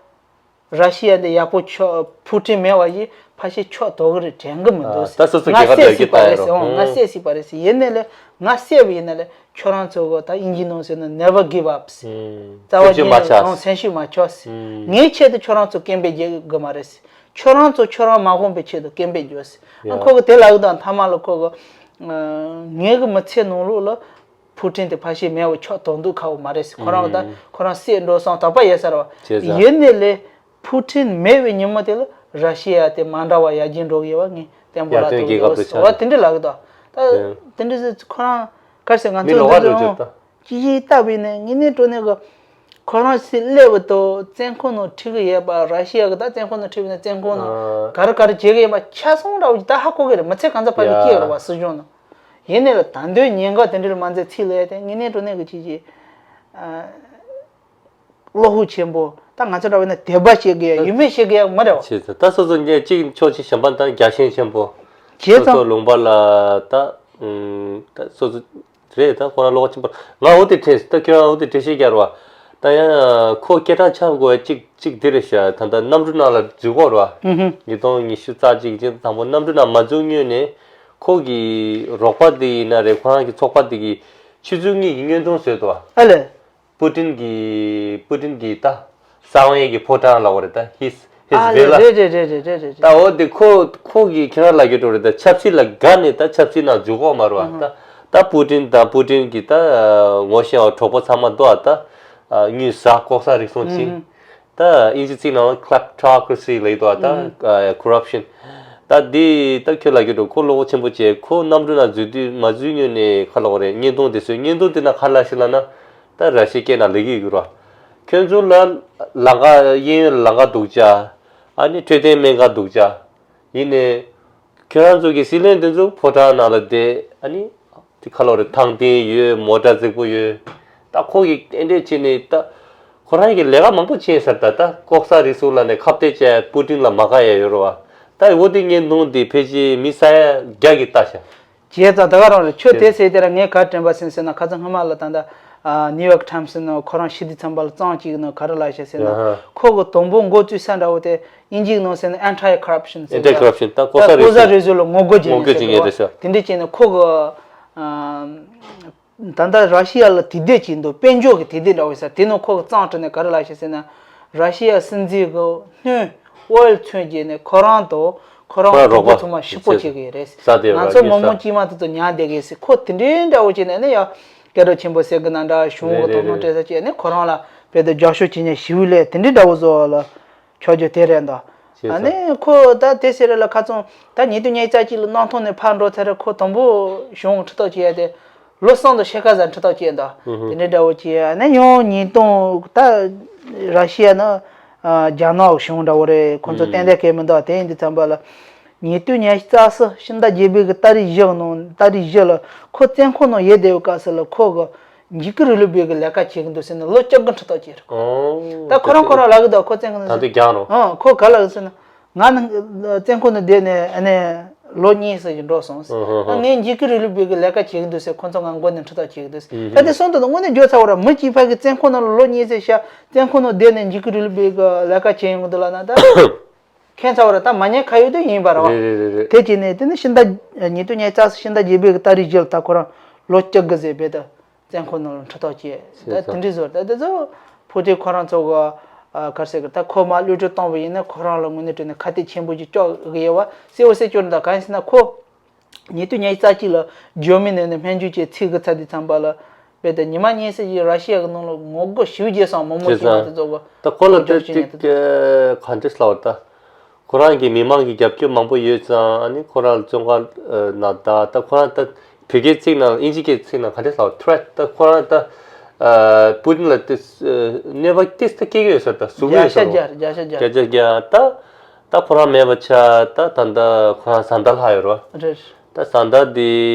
ར་ཤི་ཡ་འདི་ཡག་པོ་ཆགས། ཕུ་ཊིན་མེད་པ་ཡིན་ཕལ་ཆེར་ཆགས་ཐུབ་ཀྱི་རེད་དྲན་གི་མི་འདུག་ཨ་ད་སོ་སོ་ང་རྒྱལ་ཁབ་བསད་རྒྱལ་སྲིད་ཁྱེད་པ་རེད་ཟེར། ཨང་། ང་བསད་སྲིད་པ་རེད་ཟེར། ཡིན་ནའི་ལས་ང་བསད་པ་ཡིན་ནའི་ལས་ཁྱོད་རང་ཚོ་གི་ད་དབྱིན་ཇིའི་ནང་ཟེར་ན་never give up ཟེར། ཨང་། རྩ་བ་སེམས་ཤུགས་མ་ཉིད་ནས་ཆག་ཨང་སེམས་ཤུགས་མ་ཆག་ཟེར། ཨང་། ངའི་ཆེད་དུ་ཁྱོད་རང་ཚོ་སྐད་འབོད་རྒྱག་དགོས་མ་རེད་ཟེར། ཁྱོད་རང་ཚོ་ཁྱོད་རང་མ་འོངས་པའི་ཆེད་དུ་སྐད་འབོད་རྒྱོབ་ཟེར། ཨང་། ཡ། ཁོ་གི་དེ་ལབ་གི་དང་མཐའ་མ་ལ་ཁོ་གི་ངའི་གི་མི་ཚེ་ནང་ལོགས་ལ། ཕུ་ཊིན་དེ་ཕལ་ཆེར་མེད་པ་ཆགས་ཐུབ་འདུག་ཁ་བོ་མ་རེད་ཟེར། ཁོ་རང་ད་ཨང་། ཁོ་རང་བསད་འགྲོ་བསམ་དོགས་པ་ཡོད་ས་རེད་བ། བྱས་ཙང་། ཡིན་ནའི་ལས་ཕུ་ཊིན་མེད་པའི་ཉིན་མོ་དེ་ལ་ར་ཤི་ཡ་དེ་མ་འདྲ་བ་ཡར་རྒྱས་འགྲོ་གི་ཡོད་པ་ངས་བརྟན་པོ་ཡར་ལ་ཐོན་རྒྱལ་ཁབ་ཏུ་ཆགས། འོ་དེ་འདྲ་ལབ་གི་འདུག་ད་ཨང་། དེ་འདྲ་ཟེར་ཁོ་རང་ག་རེ་ཟེར། ང་མི་ཚོ་ལོགས་ཀ་འདི་འགྲོ་ཚོ་རྒྱུ་ད། ཅི་ཞིག་བལྟས་པ་ཡིན་ན་དངོས་གནས་དྲང་གནས་གི་ཁོ་རང་སྲིད་སླེབས་པ་དང་བཙོན་ཁང་ནང་ཁྲིད་གི་ཡོད་པ། ར་ཤི་ཡ་གི་ད་བཙོན་ཁང་ནང་ཁྲིད་པ་ཡིན་ན་བཙོན་ཁང་ནང་ཨ་ག་རེ་ག་རེ་བྱེད་གི་ཡོད་པ་ཆ་ཚང་འདྲ་བོ་ཅིག་ད་ཧ་གོ་གི་རེད། མི་ཚེ་གང་ཚ་ཕ་གི་ཡ་སྐྱེལ་རེད་བ་སྲིད་གཞུང་ནང་། ཡིན་ནའི་ལ་ད་དུང་ཉེན་ཁ་དེ་འདྲ་ལ་མ་འཛེམས་ཚིག་ལབ་ཡ་དེ་དངོས་གནས་དྲང་གནས་ཀྱི་ཅིག་ཅིག་ཨ་བློ་ཁོག་ཆེན་པོ། ད་ང་ཚོ་འདྲ་བོ་ན་དད་པ་བྱེད་དགོས་ཡ་ཡིན་མིན་བཤད་དགོས་ཡ་མ་རེད་བ། བྱས་ཙང་ད་སོ་སོ་ཉེ་གཅིག་ཕྱོགས་གཅིག་གཞན་པ་ད་རྒྱལ་ཞེན་ཆེན་པོ། བྱས་སོ་སོ་ཙང་ལུང་པ་ལ་ད་ཨུམ་ད་སོ་སོ་རེད། ད་ཁོ་རང་བློ་ཁོག་ཆེན་པོ། ང་འོ་དེ་དྲན། ད་ཁྱོད་རང་འོ་དེ་དྲན་ཤེས་རྒྱག་རོགས། ད་ཡང་ཁོ་སྐད་གྲགས་ཆགས་དགོས་ཡ་གཅིག་གཅིག་འདི་རེད་ཤག་ད་ལྟ་གནམ་གྲུ་ནང་ལ་འཛུལ་དགོས་རེད་བ། ཨུ་ཧུམ། ཉིས་སྟོང་ཉི་ཤུ་རྩ་གཅིག་གི་དང་པོ་གནམ་གྲུ་ནང་མ་འཛུལ་སྔོན་ནས་ཁོ་གི་རོགས་པ་དེ་ཡིན་ན་རེད། ཁོ་རང་གི་ཚོགས་པ་དེ་གིས་ཆུ་ཚོད་གཉིས་ཀྱི་བརྙན་ཐུང་བཟོས་འདུག་བ། ཨ་ལས། པུ་ཏིན་གྱི་པུ་ཏིན་གྱི་ད་གསང་བའི་གི་ཕོ་བྲང་ལབ་དགོས་རེད་ད། ཧིས་ཧིས་ཨ་ཝི་ལ། རེད་རེད་རེད་རེད་རེད་རེད། ད་འོ་དེ་ཁོ་ཁོ་གི་ཁྱེད་རང་ལ་གི་འགྲོ་རེད་ད། ཆབ་སྲིད་ལ་དགའ་ནས་ད་ཆབ་སྲིད་ནང་འཇུག་གོ་མ་རུ་བ་ད། ད་པུ་ཏིན་ད་པུ་ཏིན་གྱི་ད་ངོ་ཤེས་པ་གྲོགས་པོ་ཚང་མ་འདུག་ཨ་ད། དངུལ་ཟ་ལྐོག་ཟ་རིག་སོང་ཅིང་། ད་ཨིན་ཇི་ཚིག་ནང་kleptocracy་ལབ་ཀྱི་འདུག་ཨ་ད། corruption། ད་འདི་ད་ཁྱོད་ལ་གི་འགྲོ་ཁོ་བློ་ཁོག་ཆེན་པོ་བྱས། ཁོ་གནམ་གྲུ་ནང་འཛུལ་དུས་མ་འཛུལ་སྔོན་ནས་ཁ་ལོག་རེད། བརྙན་ཐུང་དེ་བཟོས། བརྙན་ཐུང་དེ་ནང་ག་རེ་ལབ་ཤག་ལབ་ན། ད་ར་ཤི་ཡའི་སྐད་ནང་ལབ་ཀྱི་ཡོད་ར། ཁྱོད་ཚོ་ལ་ལམ་ཁ་གཡས་གཡོན་ལམ་ཁ་སྡུག་ཅག་ཨ་ནི་འཕྲོད་བསྟེན་སྨན་ཁང་སྡུག་ཅག་ཡིན་ནའི། ཁྱོད་རང་ཚོ་གི་སྲིད་བློན་དེ་ཚོ་ཕོ་བྲང་ནང་ལ་བསྡད་ཨ་ནི། དེ་ཁ་ལོ་རེ་ཐང་ཏིང་ཡོད། མོ་ཊ་རྫིག་པོ་ཡོད། ད་ཁོ་གི་ཨེ་འདྲས་བྱས་ནས་ད། ཁོ་རང་གི་ལས་ཀ་མང་པོ་བྱས་ཟེར་ད། ད་ལྐོག་ཟ་རིག་གསུམ་ལ་ནས་ཁ་གཏད་བཅག་པུ་ཏིན་ལ་མ་དགའ་ཡ་ཡོད་རེད་བ། ད་འོ་དེ་བརྙན་ཐུང་དེ་ཕལ་ཆེར་མི་ས་ཡ་བརྒྱ་གིས་ལྟ་ཤག་བྱས་ཙང་ད་ག་རང་རེད། ཁྱོད་དེ་ཟེར་དེ་ར་ངས་ག་དྲན་པ་ཟིན་ཟེར་ན། ཁ་སང་སྔ་མ་ལ་ད་ལྟ་ནིའུ་ཡོག་ཊའིམ་སི་ནང་ཁོ་རང་ཤི་དུས་ཙམ་པ་ལ་གཙང་གཅིག་ནང་ག་རེ་ལབ་ཤག་ཟེར་ན། ཁོ་གི་དང་པོ་འགོ་བཙུགས་ས་འདྲ་བོ་དེ་ཨིན་ཇིའི་ནང་ཟེར་ན་anti corruption་ཟེར་ན། anti corruption་ད་ལྐོག་ཟ་རིག་གསུམ། ལྐོག་ཟ་རིག་གསུམ་ལ་ངོ་རྒོལ་བྱེད་ངོ་རྒོལ་བྱེད་མཁན་རེད་ཤག་དེ་འདྲས་བྱས་ནས་ཁོ་གི་ད་ལྟ་ར་ཤི་ཡ་ལ་དུས་དེབ་ཅིག་འདུག་དཔལ་འབྱོར་གྱི་དུས་དེབ་འདྲ་བོ་ཡོད་ས། དེ་ནང་ཁོ་གི་གཙང་དྲི་ནས་ག་རེ་ལབ་ཤག་ཟེར་ན། ར་ཤི་ཡ་སྲིད་འཛིན་གྱི་སྣུམ་oil་ཚོང་རྒྱག་ནས་ཁོ་རང་དང་ཁོ་རང་གི་གྲོགས་པོ་ཚང་མ་ཕྱུག་པོ་བྱེད་ཀྱི་ཡོད་རེད། ང་ཚོ་མི་མང་དཀྱུས་མ་དེ་ཚོ་ཉར་བསྡད་ཀྱི་ཡོད་ཟེར། ཁོ་དེ་འདྲའི་འདྲ་བོ་བྱས་ནས་ནི་ཡ་སྐད་གྲགས་ཆེན་པོ་ཟེར་གི་ན་འདྲ། གཞུང་གི་དོ་སྣང་སྤྲད་ས་བྱས་ནས་ཁོ་རང་ལ་བོད་དུ་རྒྱབ་སྐྱོར་བྱེད་མཁན་ཞི་བའི་ལས་དེ་འདྲའི་འདྲ་བོ་བཟོ་བ་ལ། ཆོག་རྒྱུ་དེ་རེད་འདུག་ཨ་ནི་ཁོ་ད་དེ་ཟེར་རེད་ལ། ཁ་ཚོན་ད་ཉིས་སྟོང་ཉི་ཤུ་རྩ་གཅིག་ལ་གནམ་ཐང་ནས་ཕར་འགྲོ་ཚར་རེད། ཁོ་དང་པོ་གཞུང་ཁྲི་ཐོག་བྱས་ཏེ་ལོ་གསུམ་དང་ཕྱེད་ཀ་ཙམ་ཁྲི་ཐོག་བྱས་འདུག་དེ་འདྲའི་འདྲ་བོ་བྱས། ཨ་ནི་ཡང་ཉིས་སྟོང་ད་ར་ཤི་ཡ་ནི་རྒྱ་ནག་གཞུང་འདྲ་བོ་རེད། ཁོ་ཚོ་ཏན་ཏན་གལ་མི་འདུག་དེ་ཡིན་དུས་ཙམ་པ་ལ་ཉིས་སྟོང་ཉི་ཤུ་རྩ་གསུམ་ཕྱི་ཟླ་བརྒྱད་པའི་གི་ཏ་རིག་བཞི་ནང་ཏ་རིག་བཞི་ལ་ཁོ་བཙོན་ཁང་ནང་ཡོད་བསྡད་པའི་སྐབས་སུ་ལ་ཁོ་གི་འཇིགས་སྐུལ་རིང་ལུགས་པའི་གི་ལས་ཀ་བྱེད་ཀྱི་འདུག་ཟེར་ནས་ལོ་བཅུ་དགུ་ཁྲི་ཐོག་བཅད་རེད། ཨོ། ད་ཁོ་རང་ཁོ་རང་ལབ་ཀྱི་འདུག་ཁོ་བཙོན་ཁང་ནང་ད་འདི་རྒྱག་རོགས། ཨང་། ཁོ་ག་ལབ་ཟེར་ན། ང་ནི་བཙོན་ཁང་ནང་བསྡད་ནས་ཨ་ནི་ལོ་གཉིས་ཙམ་ཞིག་འགྲོ་སོང་ཟེར། ཨོ་ཧོ་ཧོ། ང་འཇིགས་སྐུལ་རིང་ལུགས་པའི་གི་ལས་ཀ་བྱེད་ཀྱི་འདུག་ཟེར། ཁོ་ཚོ་ང་མགོ་ནས་ཁྲི་ཐོག་བཅད་ཀྱི་འདུག་ཟེར། ཨུ་ཧུ། ད་དེ་སོང་དུས་དངོས་གནས་བརྗོད་ཚར་བ་ར། མི་གཅིག་ཕ་གི་བཙོན་ཁང་ནང་ལ་ལོ་གཉིས་ཙམ་བཞག་བཙོན་ཁང་ནང་བསྡད་ནས་འཇིགས་སྐུལ་རིང་ལུགས་པའི་གི་ལས་ཀ་བྱེད་ཡོང་གི་འདུག་ལབ་ན་ད། ཁྱད་མཚར་བ་རེད། ད་མ་ཉེས་ཁ་གཡོག་དེ་ཡིན་པ་རེད་བ། རེད་རེད་རེད་རེད། དེ་བྱས་ནས་དེ་ནི་ཕྱི་ཟླ་ཉིས་སྟོང་ཉི་ཤུ་རྩ་གསུམ་ཕྱི་ཟླ་བརྒྱད་པའི་གི་ཏ་རིག་བཞི་ལ་ད་ཁོ་རང་ལོ་བཅུ་དགུ་ཟེར་བས་ད་བཙོན་ཁང་ནང་ལ་ཁྲི་ཐོག་བཅད། ད་དེ་འདྲའི་བཟོ་རེད། ད་དེ་ཚོ་ཕུ་ཏིན་ཁོ་རང་ཚོ་གི་ཨ་ག་རེ་ཟེར་གི། ད་ཁོ་མར་གློད་གྲོལ་བཏང་བ་ཡིན་ན་ཁོ་རང་ལ་དངོས་གནས་དྲང་གནས་ཁ་གཏད་ཆེན་པོ་ཅིག་གཅོག་གི་ཡོད་པ་གསལ་པོ་གསལ་སྐྱོ་རེད། ད་གང་ཡིན་ཟེར་ན་ཁོ་ཉིས་སྟོང་ཉི་ཤུ་རྩ་གཅིག་ལ་འཇར་མ་ནི་ནས་སྨན་བཅོས་བྱས་ཚིག་གི་ཚར་དུས་ཙམ་པ་ལ། རྦད་དེ་ཉི་མ་གཉིས་ཙམ་ཞིག་ར་ཤི་ཡ་གི་ནང་ལ་ངོ་རྒོལ་ཞེ་པོ་བྱས་སོང་། མི་མང་ཞིག་མ་དེ་ཚོ་གི་ད་ཁོ་ལ་ངོ་རྒོལ་དེ་བྱས་ནས་ཅིག་དེ་ཚོ་ག་འདྲ་ཟེར་བ་ད། ཁོ་རང་གི་མི་མང་གི་རྒྱབ་སྐྱོར་མང་པོ་ཡོད་ཙང་ཨ་ནི་ཁོ་རང་ལ་བཙོན་ཁང་ནང་ད་ད་ཁོ་རང་ད་བོད་སྐད་ཚིག་ནང་ཨིན་ཇི་སྐད་ཚིག་ནང་ག་འདྲ་ཟེར་བ། ཐི་རེ་ཊི། ད་ཁོ་རང་ད་ཨ་པུ་ཏིན་ལ་དེ་གནོད་པ་ཏིས་ད་སྐྱེལ་གི་ཡོད་ས་རེད། ད་ཟུག་གི་ཡོད་ས་རེད། བརྒྱ་ཆ་བརྒྱ་བརྒྱ་ཆ་བརྒྱ་ཆ་བརྒྱ། ད་ད་ཁོ་རང་མེད་པ་ཆགས། ད་ད་ད་ཁོ་རང་བཟའ་ཟླ་ལྷག་ཡོད་རེད་བ། རེད། ད་བཟའ་ཟླ་དེ་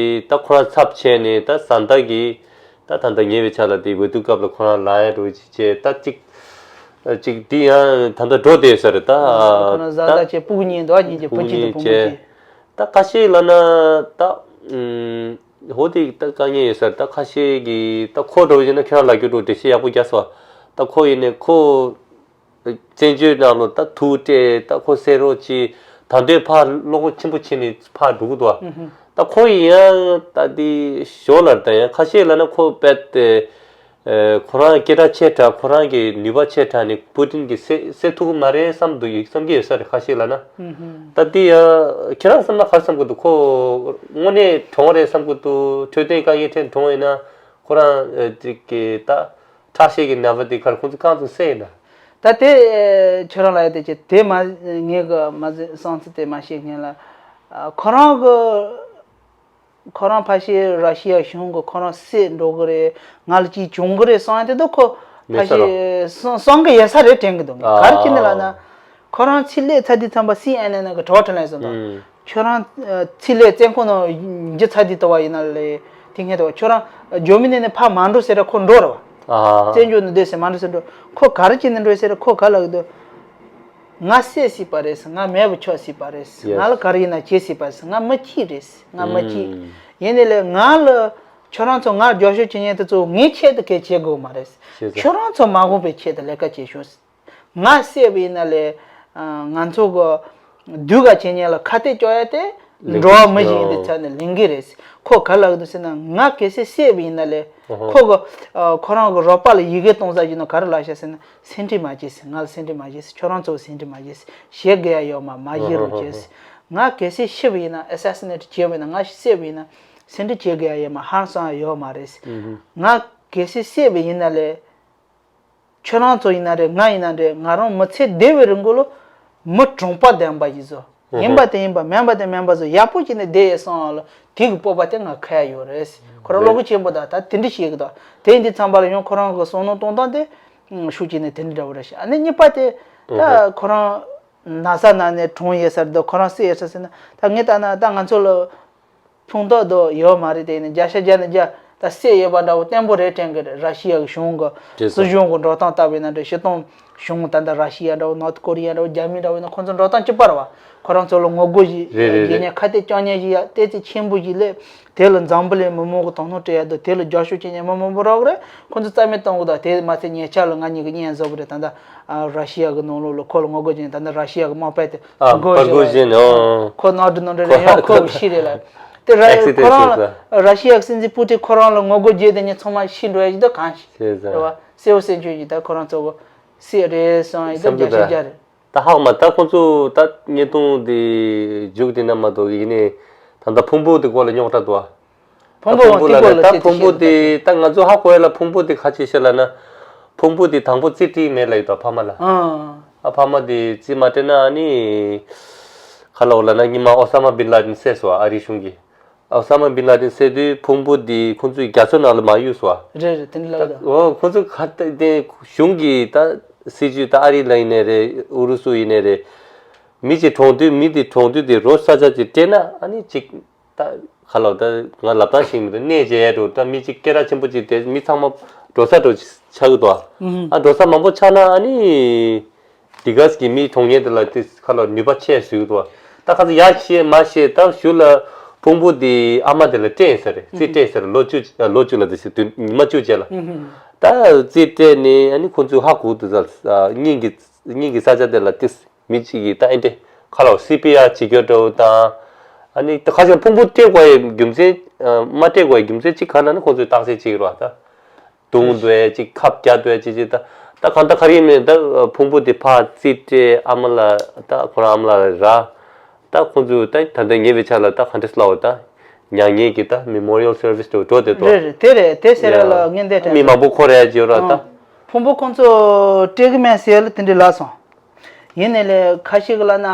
ད་ཁོ་རང་ཚབ་བྱས་ནས་ད་བཟའ་ཟླ་གིས་ད་ད་ད་ཉེ་བའི་ཆ་ལ་དེ་འོས་བསྡུ་སྐབས་ལ་ཁོ་རང་ལ་ཡ་འགྲོ་ཅིག་བྱས། ད་ཅིག་ཅིག་དེ་ཡང་ད་ད་འགྲོ་བསྡད་ས་རེད་ད། ཁོ་རང་བཟའ་ཟླ་བྱས་སྤུ་གུ་གཉིས་འདུག་ཉིན་གྱི་བུ་གཅིག་དང་བུ་མོ་གཅིག་ད་ཁ་ཤས་ལབ་ན་ད་ཧོ་དེ་ད་དཀའ་ངལ་ཡོད་ས་རེད། ད་ཁ་ཤས་ཀྱིས་ད་ཁོ་འགྲོ་བཞིན་ན་ཁྱོད་རང་ལ་རྒྱུ་འགྲོ་འགྲེལ་བཤད་ཡག་པོ་རྒྱག་སོང་། ད་ཁོ་ཡིན་ནས་ཁོ། བཙན་བྱོལ་ནང་ལ་ད་ཐུག་སྤྲད། ད་ཁོ་གསན་རོགས་གྱིས། ད་འདོད་ཕར་བློ་ཁོག་ཆེན་པོ་བྱས་ནས་ཕར་འགྲོ་གི་འདུག་བ། ད་ཁོ་ཡིན་ཡང་ད་འདི་ཞོར་ལ་ད་ཡང་ཁ་ཤས་ལབ་ན་ཁོ་རྦད་དེ་ཁོ་རང་སྐད་གྲགས་ཆེ་དྲགས། ཁོ་རང་གི་ནུས་པ་ཆེ་དྲགས་ནས་པུ་ཏིན་གྱིས་སེལ་སེལ་ཐུབ་ཀྱི་མ་རེད་བསམ་འདུག་ཡོད་བསམ་གྱི་ཡོད་ས་རེད། ཁ་ཤས་ལབ་ན། ད་འདི་ཡང་ཁྱེད་རང་བསམ་ན་ག་རེ་བསམ་གྱི་འདུག་ཁོ་དངོས་གནས་གྲོངས་རེད་བསམ་གྱི་འདུག་འཕྲོད་བསྟེན་དཀའ་ངལ་འཕྲད་གྲོངས་ཡིན་ན་ཁོ་རང་ཅིག་གི་ད། ཁྲག་ཤེད་ཀྱི་ནད་པ་དེ་གར་ཁོང་ཚོ་རྐང་ཚོ་བསད་ཡིན་ན། ད་དེ་ཁྱོད་རང་ལ་ཡ་དེ་ཅི་དེ་མ་ངས་གི་མ་ཟིན་བསམ་ཚུལ་དེ་མ་བཤད་མཁན་ལ། ཁོ་རང་གི་ཁོ་རང་ཕལ་ཆེར་ར་ཤི་ཡ་གཞུང་གི་ཁོ་རང་བསད་འགྲོ་གི་རེད། ང་ལ་ཅིག་བྱུང་གི་རེད་བསམ་ཡ་དེ་ད་ཁོ་ཕལ་ཆེར་བསམ་གི་ཡོད་ས་རེད་དྲན་གི་འདུག་ག་རེ་བྱས་ནས་ལབ་ན། ཁོ་རང་ཕྱི་ལོགས་ཚར་དུས་ཙམ་པ་སི་ཨེན་ཨེན་གི་དྲི་བ་དྲིས་ལན་སོང་དང་། ཁྱོད་རང་ཚེ་ལས་བཙོན་ཁང་ནང་འཇུ་ཚར་དུས་ལྟ་བ་ཡིན་ན་ལས་དེ་སྔོན་ལྟ་བ་ཁྱོད་རང་འཇར་མ་ནི་ནས་ཕར་མ་འགྲོ་ཟེར་ར་ཁོ་འགྲོ་ར་བ། བཙན་བྱོལ་ནང་སྡོད་ཟེར་མ་འགྲོ་ཟེར་འགྲོ་ཁོ་ག་རེ་བྱས་ནས་འགྲོ་ཟེར་ར་ཁོ་ག་ལབ་གི་འདུག་ང་བསད་སྲིད་པ་རེད། ང་མེད་པ་ཆོག་སྲིད་པ་རེད། ང་ལ་ག་རེ་ཡིན་ན་བྱེད་སྲིད་པ་རེད། ང་མི་གཅིག་རེད། ང་མི་གཅིག་ཡིན་ནའི་ལས་ང་ལ་ཁྱོད་རང་ཚོ་ང་རྒྱབ་སྐྱོར་བྱེད་མཁན་དེ་ཚོ་ངའི་ཆེད་དུ་གལ་ཆེ་དགོས་མ་རེད། ཁྱོད་རང་ཚོ་མ་འོངས་པའི་ཆེད་དུ་ལས་ཀ་བྱེད་ཤོག་ང་བསད་པ་ཡིན་ན་ལས་ང་ཚོ་གི་སྡུག་ག་བྱེད་མཁན་ལ་ཁ་གཏད་གཅོག་ཡ་དེ་ འགྲོ་བ་མི་གཞན་དེ་ཚོ་ནི་ལེན་གི་རེད། ཁོ་ག་ལབ་གི་འདུག་ཟེར་ན། ང་གལ་སྲིད་བསད་པ་ཡིན་ན་ལས། ཁོ་གི་ཨ་ཁོ་རང་གི་རོགས་པ་ལ་ཡི་གེ་གཏོང་ས་ཡིན་ན་ག་རེ་ལབ་ཤག་ཟེར་ན། སེམས་ཁྲལ་མ་བྱེད་ཟེར། ང་ལ་སེམས་ཁྲལ་མ་བྱེད་ཟེར། ཁྱོད་རང་ཚོ་སེམས་ཁྲལ་མ་བྱེད་ཟེར། བྱེད་དགོས་ཡ་ཡོད་མ། མ་བྱེད་རོགས་བྱེད་ཟེར། ང་གལ་སྲིད་ཤི་བ་ཡིན་ན། ཨེ་སེ་སི་ནེ་ཊི་བྱས་པ་ཡིན་ན། ང་བསད་པ་ཡིན་ན་སེམས་ཁྲལ་བྱེད་དགོས་ཡ་ཡོད་མ། ཧང་སང་ཡ་ཡོད་མ་རེད་ཟེར། ང་གལ་སྲིད་བསད་པ་ཡིན་ན་ལས། ཁྱོད་རང་ཚོ་ཡིན་ན་རེད། ང་ཡིན་ན་རེད། ང་རང་མི་ཚེ་འདས་པའི་རིང་གོ་ལོ། མི་གྲོང་པ་ལྡན་པ་ཞིག་བཟོ། ཡིན་པ་དེ་ཡིན་པ། མིན་པ་དེ་མིན་པ་བཟོ། ཡག་པོ་བྱས་ནས་བསྡད་ཡས་སོང་ལ། དེ་གི་སྤོབས་པ་དེ་ང་ཁ་ཡ་ཡོད་རེད། ཁོ་རང་བློ་སྒོ་ཆེན་པོ་དང་ད་དེ་འདྲ་བཤད་གི་འདུག་དེ་ཡིན་དུས་ཙམ་པ་ལ་ཡང་ཁོ་རང་གི་བསམ་བློ་གཏོང་སྟངས་དེ་ཤུགས་ཀྱིས་ནས་དེ་འདྲ་འདྲ་བོ་རེད་ཤག་ཨ་ནི་གཉིས་པ་དེ་ད་ཁོ་རང་ན་ཚ་ན་ནས་གྲོངས་ཡས་ས་རེད་འདུག་ཁོ་རང་བསད་ཡས་ས་ཟེར་ན། ད་ངས་ལྟ་ན་ད་ང་ཚོ་ལ། ཕུང་ཐོགས་དོ་ཡོད་མ་རེད། དེ་ནི་བརྒྱ་ཆ་བརྒྱ་ནས་བརྒྱ་ད་བསད་ཡོད་པ་འདྲ་བོ་བརྟན་པོ་རེད་དྲན་གི་རེད། ར་ཤི་ཡ་གི་གཞུང་གི། རེད་སོ། སྲིད་གཞུང་གི་འགྲོ་སྟངས་ལྟ་བས་ན་འདྲ། སྤྱིར་བཏང་གཞུང་ད་ལྟ་ར་ཤི་ཡ་འདྲ་བོ། ནོར་ཐི་ཀོ་རི་ཡ་འདྲ་བོ། རྒྱ་མི་འདྲ་བོ་ཡིན་ན་ཁོང་ཚོ་འགྲོ་སྟངས་གཅིག་པ་རེད་བ། ཁོ་རང་ཚོ་ལ་ངོ་རྒོལ་ཞིག་རེད་རེད་རེད། ཉེན་ཁ་དེ་བཅང་མཁན་ཞིག་ཡ་ཏོག་ཙམ་ཆེན་པོ་ཞིག་སླེབས། དེ་ལ་འཛམ་བུ་གླིང་མི་མང་གི་དོ་སྣང་སྤྲད་ཡ་འདུག་དེ་ལ་རྒྱབ་སྐྱོར་བྱེད་མཁན་མི་མང་པོ་རག་གི་རེད། ཁོང་ཚོ་རྩ་མེད་གཏོང་གི་འདུག་དེ་མ་ཚད་ཉེ་ཆར་ལ་ང་གཉིས་ཀྱི་བརྙན་བཟོ་གི་རེད། ད་ལྟ་ཨ་ར་ཤི་ཡ་གི་ནང་ལོགས་ལ་ཁོ་ལ་ངོ་རྒོལ་བྱེད་མཁན། ད་ལྟ་ར་ཤི་ཡ་གི་དམག་དཔོན་དེ། ཨ། བར་སྒོ་བར་སྒོ་བཞིན། བཞིན། ཨོ། ཁོ་ནང་དུ་ནང་དུ་རེད། ཡང་ཁོ་གི་ཤི་རེད་ལ། དེ་ར་ཁོ་རང་ལ་ར་ཤི་ཡ་གི་སྲིད་འཛིན་པུ་ཏིན་ཁོ་རང་ལ་ངོ་རྒོལ་བྱས་དེ་ཉིད་ཚང་མ་ཤི་འགྲོ་ཡ་ཞིག་འདུག་གང་ཞིག་རེད་བ། གསལ་བོ་གསལ་ཆོད་ཀྱི་ད་ཁོ་རང་ཚོ་གི་སྲིད་རེད་སོང་ཡིན་ད་བརྒྱ་ཆ་བརྒྱ་རེད། ད་ཧག་མ་ད་ཁོང་ཚོ་ད་བརྙན་ཐུང་དེ་མཇུག་དེ་ན་མ་གཏོགས་ཡིན་ནས་ད་ད་ཕུང་པོ་དེ་སྐོར་ལ་རྙོག་དྲ་འདུག་ཨ། ཕུང་པོ་ཕུང་པོ་ལ་ནི་ད་ཕུང་པོ་དེ་ད་ང་ཚོ་ཧ་གོ་ཡ་ལ་ཕུང་པོ་དེ་ཁ་ཆེ་ཤ་ལ་ན། ཕུང་པོ་དེ་དང་པོ་རྩིས་སྤྲད་མེད་ལ་ཡོད་དོ་ཕ་མ་ལ། ཨ་ཕ་མ་དེ་རྩིས་མ་སྤྲད་ན་ཨ་ནི། ཁ་ལོག་ལ་ན་ཉི་མ་ཨོ་ས་མ་བིན་ལ་དིན་བསད་སོ་ཨ་རི་གཞུང་གིས། ཨོ་ས་མ་བིན་ལ་དིན་བསད་དུས་ཕུང་པོ་དེ་ཁོང་ཚོའི་རྒྱ་མཚོ་ནང་ལ་མ་གཡུགས་སོ་ཨ། རེད་རེད། དེ་འདྲ་ལབ་དོ། ཨོ་ཁོང་ཚོ་ཁ་ཏ་དེ་གཞུང་གིས་ད་སྲིད་ཇུས་ད་ཨ་རི་ལ་ཡིན་ནའི་རེད། ཨུ་རུ་སུ་ཡིན་ནའི་རེད། མི་གཅིག་གྲོངས་དུས་མི་དེ་གྲོངས་དུས་དེ་རོ་ས་ཆ་ཅིག་སྤྲད་ན་ཨ་ནི་ཅིག་ད་ཁ་ལོ་ད་ང་ལབ་སྟངས་ཤིག་མི་འདུག་གནས་མཇལ་ཡ་འགྲོ་ད་མི་གཅིག་སྐད་གྲགས་ཆེན་པོ་ཅིག་དེ་མི་ཚང་མ་འགྲོ་ས་འགྲོ་ཆགས་ཀྱི་འདུག་ཨ་འགྲོ་ས་མང་པོ་ཆགས་ན་ཨ་ནི་དེ་ག་གི་མི་གྲོངས་མཁན་དེ་ལ་དེ་ཁ་ལོ་ནུས་པ་ཆེ་བཟོ་གི་འདུག་ད་ཁ་ཚ་ཡ་ཤེས་མ་ཤེས་ད་ཞུ་ལ་ཕུང་པོ་དེ་ཨ་མ་དེ་ལ་སྤྲད་ས་རེད། རྩིས་སྤྲད་ས་རེད། ལོ་བཅུ་ལོ་བཅུ་ལ་དེ་ཞིག་དུས་ཉི་མ་བཅུ་རྗེས་ལ་ད་རྩིས་སྤྲད་ནས་ཨ་ནི་ཁོ་ཚོས་ཧ་གོ་འདུག་ས་སྙིང་གི་སྙིང་གི་ས་ཆ་དེ་ལ་དེ། མི་གཅིག་གིས་ད་ཨེ་འདྲ་ཁ་ལོ་སི་པི་ཨར་བྱེད་རྒྱུ་འདྲ་བོ་དང་། ཨ་ནི་ད་ཁ་ཤས་ཕུང་པོ་སྤྲད་དགོས་ཡའི་རྒྱུ་མཚན། མ་སྤྲད་དགོས་ཡའི་རྒྱུ་མཚན་གཅིག་ག་ན་ནི་ཁོང་ཚོས་བརྟག་དཔྱད་བྱེད་ཀྱི་རེད་བ། ད་བརྡུངས་འདུག་ཅིག་ཁབ་རྒྱག་འདུག་ཅིག་ཅིག་ད་ད་གང་ལྟར་ག་རེ་ཡིན་མིན་ད་ཕུང་པོ་དེ་ཕར་རྩིས་སྤྲད་ཨ་མ་ལ་ད་ཁོ་རང་ཨ་མ་ལ་རག་ད་ཁོང་ཚོས་ད་ད་ལྟ་ཉེ་བའི་ཆར་ལ་ད་ག་འདྲ་སླ་བོ་ད་མྱ་ངན་གྱི་ད་མེ་མོ་རི་ཡལ་སར་བི་སི་འགྲོ་འགྲོ་བསྡད་དོ། རེད་རེད། དེ་རེད། དེ་ཟེར་ཡ་ལ་ངན་འདས་དྲན་མི་མང་པོ་འཁོར་ཡ་ཅིག་ཡོད་ར་ད། ཕུང་པོ་ཁོང་ཚོ་སྤྲད་གི་མེད་ཟེར་ལ་དེ་འདྲ་ལབ་སོང་། ཡིན་ནའི་ལས་ཁ་ཤས་ཀྱི་ལབ་ན།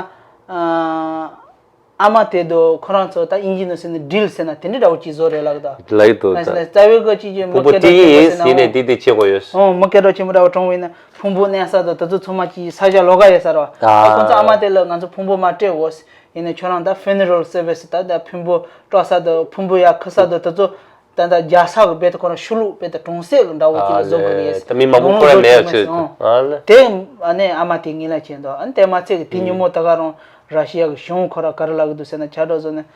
ཨ་མ་དེ་དོ་ཁོ་རང་ཚོ་ད་དབྱིན་ཇི་ནང་ཟེར་ན་ཌིལ་ཟེར་ན་དེ་འདྲ་འདྲ་བོ་ཅིག་བཟོ་རེད་ལབ་གི་འདུག་ལབ་ཀྱི་འདུག་ད་རྩ་བའི་གི་ཅིག་ཅིག་མི་ཕུང་པོ་སྐད་གྲགས་ཆེན་པོ་ཟེར་ན་ཡིན་ནའི་འོ་འདི་འདི་བྱེད་དགོས་ཡོད། འོ་མི་སྐད་གྲགས་ཆེན་པོ་འདྲ་བོ་གྲོངས་པ་ཡིན་ན་ཕུང་པོ་མནན་ས་དང་དེ་ཚོ་ཚང་མ་ཅིག་ས་ཆ་ལོགས་ཀ་ཡོད་ས་རེད་བ། ཨ་ཁོ་ཚོ་ཨ་མ་དེ་ལ་ང་ཚོ་ཕུང་པོ་མ་སྤྲད་འོ། ཡིན་ནའི་ཁྱོད་རང་ད་ཕུ་ནེ་རལ་སར་བི་སི་ད་ད་ཕུང་པོ་དཀྲོག་ས་དང་ཕུང་པོ་ཡར་འཁུར་ས་དང་དེ་ཚོ། ད་ལྟ་རྒྱལ་ས་གི་རྦད་དེ་ཁོ་རང་ཆོས་ལུགས་རྦད་དེ་གྲོང་གསེབ་ཀྱི་འདྲ་བོ་ཅིག་ལ་བཟོ་དགོས་ཀྱི་ཡོད་ཟེར། ད་མི་མང་པོ་ཁོ་རང་མེད་ཡ་ཆོས་ཨང་། དེ་ཨ་ནི་ཨ་མ་དེ་ངེད་ལ་བྱས་འདུག་ཨ་ནི་དེ་མ་ཚད་ཀྱི་དེ་ཉིན་མོ་ད་ག་རང་ར་ཤི་ཡ་གི་གཞུང་ཁོ་རང་ག་རེ་ལབ་ཀྱི་འདུག་ཟེར་ན་བྱ་སྒྲོག་བཟོ་ནས།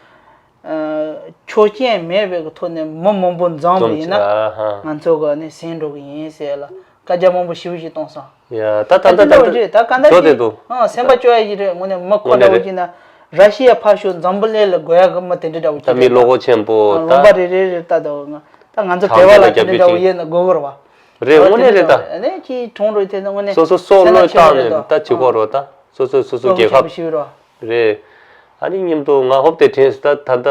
ཆོག་མཆན་མེད་པའི་གི་ཐོག་ནས་མི་མང་པོ་འཛོམས་པ་ཡིན་ན་ང་ཚོ་གི་ཨ་ནི་ཟིན་འགྲོ་གི་ཡིན་ཟེར་ལ་བཀའ་རྒྱ་མང་པོ་ཞེ་པོ་ཞིག་གཏོང་སོང་། ཡ་ད་ད་ད་ད་ད་ད་ག་འདྲ་ཞིག་ཨང་སེམས་པ་སྐྱོ་ཡ་ཞིག་རེད། དངོས་གནས་མི་ཁོ་འདྲ་བོ་ཅིག་ན་ར་ཤི་ཡ་ཕར་ཞོག་འཛམ་བུ་གླིང་ལ་དགོས་ཡ་གི་མི་དེ་འདྲ་འདྲ་བོ་ཅིག་ད་མི་བློ་ཁོག་ཆེན་པོ་ལུང་པ་རེ་རེ་རེ་ད་ད་ད་ང་ཚོ་བོད་པ་ལ་དེ་འདྲ་འདྲ་བོ་ཡིན་ན་དགོས་གི་རེད་བ། རེད་དངོས་གནས་རེད་ད། ཨ་ནི་ཅིག་གྲོངས་འགྲོ་དེ་ད་དངོས་གནས་སོ་སོ་སོ་བློས་བཏང་ནས་ད་བྱེད་དགོས་རེད་ད། སོ་སོ་སོ་སོ་རྒྱལ་ཁབ་རེད། ཨ་ནི་མཉམ་དུ་ང་ཧོབ་དེ་དྲན་སོང་ད་ད་ད།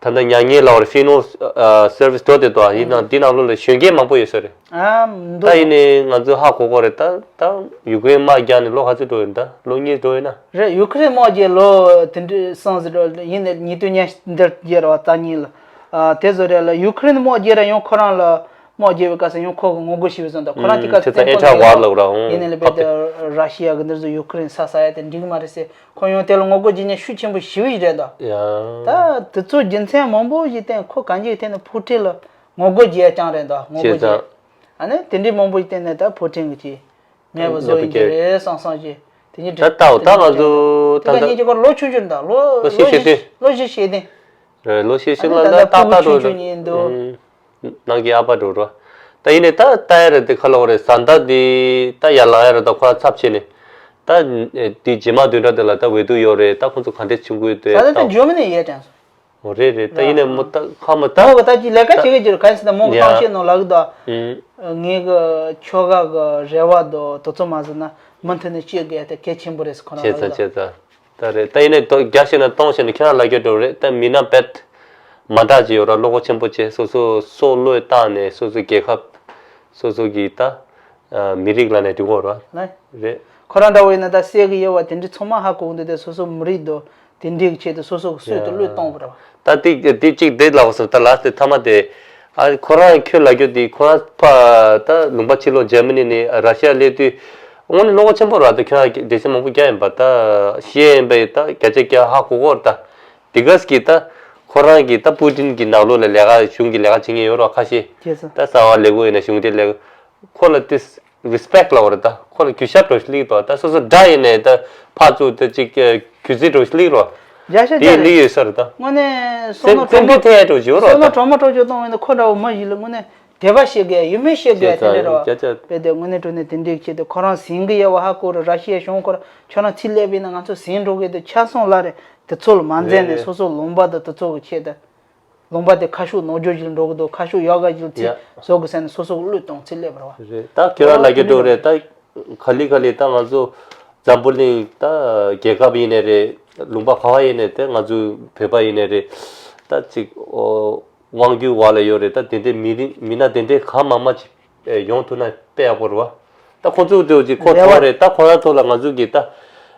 ད་ལྟ་མྱ་ངན་ལབ་པར་ཕི་ནོ་སར་བི་སི་འགྲོ་བསྡད་དོ། ཡིན་ནའང་འདི་ནང་ལོགས་ལ་གཞོན་སྐྱེས་མང་པོ་ཡོད་ས་རེད། ཨ་འདུག་ད་ཡིན་ནའི་ང་ཚོས་ཧ་གོ་གོ་རེད་ད། ད་ཡུ་ཀེ་རེན་དམག་རྒྱག་ནས་ལོ་ག་ཚོད་འགྲོ་ཡོད་ད། ལོ་གཉིས་འགྲོ་ཡོད་ན། རེད། ཡུ་ཀེ་རེན་དམག་རྒྱག་ལོ་དེ་འདྲ་སོང་ཟེར་འགྲོ་ཡིན་ནའི་ཉིས་སྟོང་ཉི་ཤུ་འདིར་རྒྱག་ར་བ་ད་གཉིས་ལ། ཨ་དེ་བཟོ་རེད་ལ་ཡུ་ཀེ་རེན་དམག་རྒྱག་ར་ཡང་ཁོ་རང་ལ་དམག་རྒྱག་པའི་སྐབས་སུ་ཡང་ཁོ་གི་ངོ་རྒོལ་ཞེ་པོ་བཟོ་འདུག་ཁོ་རང་དེ་སྐབས་སུ་བཙན་པོ་ལ་ཡོད། ཡིན་ནའི་ལ་རྦད་དེ་ར་ཤི་ཡ་གི་འདིར་བཟོ་ཡུ་ཀེ་རེན་ས་ས་ཡ་དེ་འགྲིག་མ་རེད་ཟེར། ཁོ་ཡང་དེ་ལ་ངོ་རྒོལ་བྱེད་མཁན་ཤུགས་ཆེན་པོ་ཞེ་པོ་ཞིག་རེད་འདུག་ཡ། ད་དེ་ཚོ་རྒྱུ་མཚན་མང་པོ་ཞིག་བསྟན་ཁོ་གང་ཅིའི་ཐད་ནས་ཕུའུ་ཀྲིན་ལ་ངོ་རྒོལ་བྱེད་ཡ་རྐྱང་རེད་འདུག་ངོ་རྒོལ་བྱེད། ཨ་ནི་དེ་འདྲའི་མང་པོ་ཞིག་བསྟན་ནས་ད་ཕུའུ་ཀྲིན་གྱི་ཅིག་མེད་པ་བཟོ་ཡིན་གྱི་རེད་བསམ་བསམ་ཞིག་དེ་ཉིད་ད་ལྟའོ་ད་ང་ཚོ་ད་ལྟ་ངེད་ཀྱི་སྐོར་ལོ་ཆུང་ཆུང་འདུག་ལོ་ལོ་བཞི་ཤེས་ལྡན། ལོ་བཞི་ཤེས་ལྡན། རེད་ལོ་ཤེས་ཤིང་ལ་ད་ད་ལྟ་ད་ཕྲུ་གུ་ཆུང་ཆུང་ཡིན་འདུག་ནང་གི་ཨ་ཕ་འགྲོ་རོ། ད་ཡིན་ནའི་ད་ལྟ་ཡ་རེད་དེ་ཁ་ལོ་རེད་བཟའ་ཟླ་དེ་ད་ཡར་ལངས་ཡ་རེད་ད་ཁོ་རང་ཚབ་བྱས་ནས། ད་དེ་རྗེས་མ་བདུན་ཕྲག་དེ་ལ་ད་འོས་བསྡུ་ཡོད་རེད། ད་ཁོང་ཚོ་ག་འདྲས་བྱུང་གི་ཡོད་དེ་ད་ད་ད་ད་འཇོན་མི་ནས་ཡས་དྲན་སོང་། འོ་རེད་རེད། ད་ཡིན་ནའི་མོ་ད་ཁ་མ་ད་མོ་གི་ད་ཅི་ལས་ཀ་བྱེད་གི་ཅི་རེད། ག་ཡིན་ཟེར་ན་མོ་གི་ཡ་ཏང་ཤེས་ནོ་ལ་གི་ད། ཨུམ། ངའི་གི་ཆོལ་ཁ་གི་རེ་བ་དོ་དོ་ཚོ་མ་ཟེར་ན་མུ་མཐུད་ནས་བྱེད་དགོས་ཡ་ད་གལ་ཆེན་པོ་རེད་ཟེར་ཁོ་རང་བྱས་ལ་གི་ད། ཚར་བྱས་ཚར། ད་རེད། ད་ཡིན་ནའི་ད་རྒྱ་ཞིག་ན་གཏོང་བྱས་ནས་ཁྱོད་རང་ལ་རྒྱ་འགྲོ་རེད། ད་མི་སྣ་བེད་མ་འདྲ་ཅིག་ཡོད་ར། བློ་ཁོག་ཆེན་པོ་བྱས་སོ་སོ་སྲོག་བློས་བཏང་ནས་སོ་སོ་རྒྱལ་ཁབ་སོ་སོ་གི་ད་མི་རིགས་ལ་ནས་འགྲིག་གོ་ར། ལགས། རེད། ཁོ་རང་འདྲ་བོ་ཡིན་ན་ད་སྲས་ཀྱི་དབྱེ་བ་དེ་འདྲའི་ཚང་མ་ཧ་གོ་གི་འདུག་དེ་སོ་སོ་མི་རིགས་དོ་དེ་འདྲའི་གི་ཆེད་དུ་སོ་སོ་གི་སྲོག་དེ་བློས་གཏོང་བ་ར་བ། ད་དེ་དེ་གཅིག་དེ་ལབ་སོང་། ད་ལ་སྟེ་ཐ་མ་དེ་ཨ་ཁོ་རང་ཁྱོད་ལ་རྒྱུ་དེ་ཁོ་རང་ཕ་ད་ལུང་པ་ཕྱི་ལོགས་འཇར་མ་ནི་ནས་ར་ཤི་ཡ་སླེབས་དུས་དངོས་གནས་བློ་ཁོག་ཆེན་པོ་ར། ད་ཁྱོད་རང་སྡེ་ཚན་མང་པོ་རྒྱག་ཡིན་པ་ད་ཤེས་ཡིན་པ་ད་བརྒྱ་ཆ་བརྒྱ་ཧ་གོ་གོ་ར། ད་དེ་གས་ཀྱི་ད་ཁོ་རང་གི་ད་པུ་ཏིན་གྱི་ནང་ལོགས་ལ་ལས་ཀ་གཞུང་གི་ལས་ཀ་བྱེད་མཁན་ཡོད་ར་ཁ་ཤས། ད་གསང་བ་ལས་ཁུངས་ཡིན་ན་གཞུང་འབྲེལ་ལས་ཁུངས་ཁོ་ལ་དེ། རི་སི་པེག་ལབ་པ་རེད། ད་ཁོ་ལ་གུས་ཞབས་འདྲ་བོ་ཞིག་སླེབས་འདུག་ད་སོ་སོ་དགྲ་ཡིན་ནའི་ད་ཕར་ཚུར་ད་ཅིག་གུས་བརྩི་འདྲ་བོ་ཞིག་སླེབས་རོ། རྒྱ་ཤ་དེ་རྒྱ་སླེབས་ཡོད་ས་རེད། ད་དངོས་གནས་བསམ་བློ་སེམས་སེམས་ཁྲལ་ཐེབས་ཡ་འདྲ་བོ་ཞིག་ཡོད་རོ། བསམ་བློ་ད་གྲོག་མ་གྲོག་ཆོས་གཏོང་བས་ན་ཁོ་འདྲ་བོ་མ་ཞིག་ལ་དངོས་གནས་དད་པ་བྱེད་དགོས་ཡ་ཡིད་སྨོན་བྱེད་དགོས་ཡ་དེ་འདྲ་རེད་བ། བྱས་ཙང་རྒྱ་ཆ་དཔེ་དེ་དངོས་གནས་དྲང་གནས་དེ་འདྲའི་ཆེད་དུ་ཁོ་རང་ཟིན་གི་ཡ་བ་ཧ་གོ་རེད། ར་ཤི་ཡ་གཞུང་ཁོ་རང་ཁྱོད་རང་ཚུར་སླེབས་པ་ཡིན་ན་ང་ཚོ་ཟིན་འགྲོ་གི་འདུག་ཆ་ཚང་ལ་རེད། དེ་ཚོ་ལ་མ་འཛེམས་ནས་རེད། སོ་སོ་ལུང་པ་དང་དེ་ཚོ་གི་ཆེད་དུ། ལུང་པ་དེ་ཁ་ཕྱོགས་ནོར་འགྱོ་ཞིག་འགྲོ་གི་འདུག་ཁ་ཕྱོགས་ཡག་ག་ཞིག་ཚིག་ཡ། བཟོ་དགོས་ཟེར་ནས་སོ་སོ་བློས་གཏོང་ཚིག་སླེབས་པ་རེད་བ། རེད། ད་ཁྱོད་རང་ལ་རྒྱ་འགྲོ་རེད། ད་ག་ལེ་ག་ལེ་ད་ང་ཚོ་འཛམ་བུ་གླིང་ད་རྒྱལ་ཁབ་ཡིན་ནའི་རེད། ལུང་པ་ག་བ་ཡིན་ནའི་ད་ང་ཚོ་བོད་པ་ཡིན་ནའི་རེད། ད་ཅིག་ཨོ་དབང་སྒྱུར་འོག་ལ་ཡོད་རེད། ད་དེ་འདྲའི་མི་རིགས་མི་སྣ་དེ་འདྲའི་གང་མང་མང་ཅིག་ཡོང་ཐུབ་ན་དཔེ་ཡག་པོ་རེད་བ། ད་ཁོང་ཚོ་དེ་ཅིག་ཁོ་རེ་བ། ཐོག་རེད། ད་ཁོ་རང་ཐོག་ལ་ང་ཚོ་གི་ད་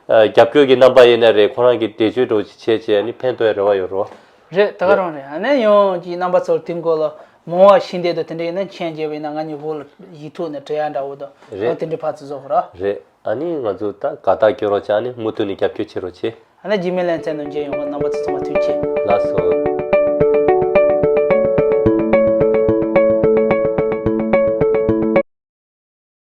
རྒྱབ་སྐྱོར་གྱི་རྣམ་པ་ཡིན་ནའི་རེད། ཁོ་རང་གི་འགྲེལ་བརྗོད་འདྲ་བོ་ཅིག་བྱས་བྱས་ནི་ཕན་ཐོགས་ཡ་རེ་བ་ཡོད་རེད་བ། རེད། ད་ག་རང་རེད། ཨ་ནི་ཡང་ཅིག་རྣམ་པ་ཚོར་དེ་སྐོར་ལ་མང་བ་ཤེས་འདོད་དང་དེ་འདྲ་ཡིན་ན་མཆན་རྒྱབ་པ་ཡིན་ན་ང་གཉིས་འོག་ལ་ཡིག་ཐོག་ནས་འབྲེལ་ཡ་འདྲ་བོ་དང་རེད། ཡང་དེ་འདྲའི་ཕར་ཚུར་བཟོ་དགོས་ར། རེད། ཨ་ནི་ང་ཚོ་ད་དགའ་རྟགས་སྐྱོན་རོགས་བྱས། ཨ་ནི་མུ་མཐུད་ནས་རྒྱབ་སྐྱོར་བྱེད་རོགས་བྱེད། ཨ་ནི་རྗེས་མའི་ལེ་ཚན་དུ་མཇལ་ཡོང་གི། རྣམ་པ་ཚོ་ཚང་མ་ཐུགས་རྗེ་ཆེ། ལགས་སོ།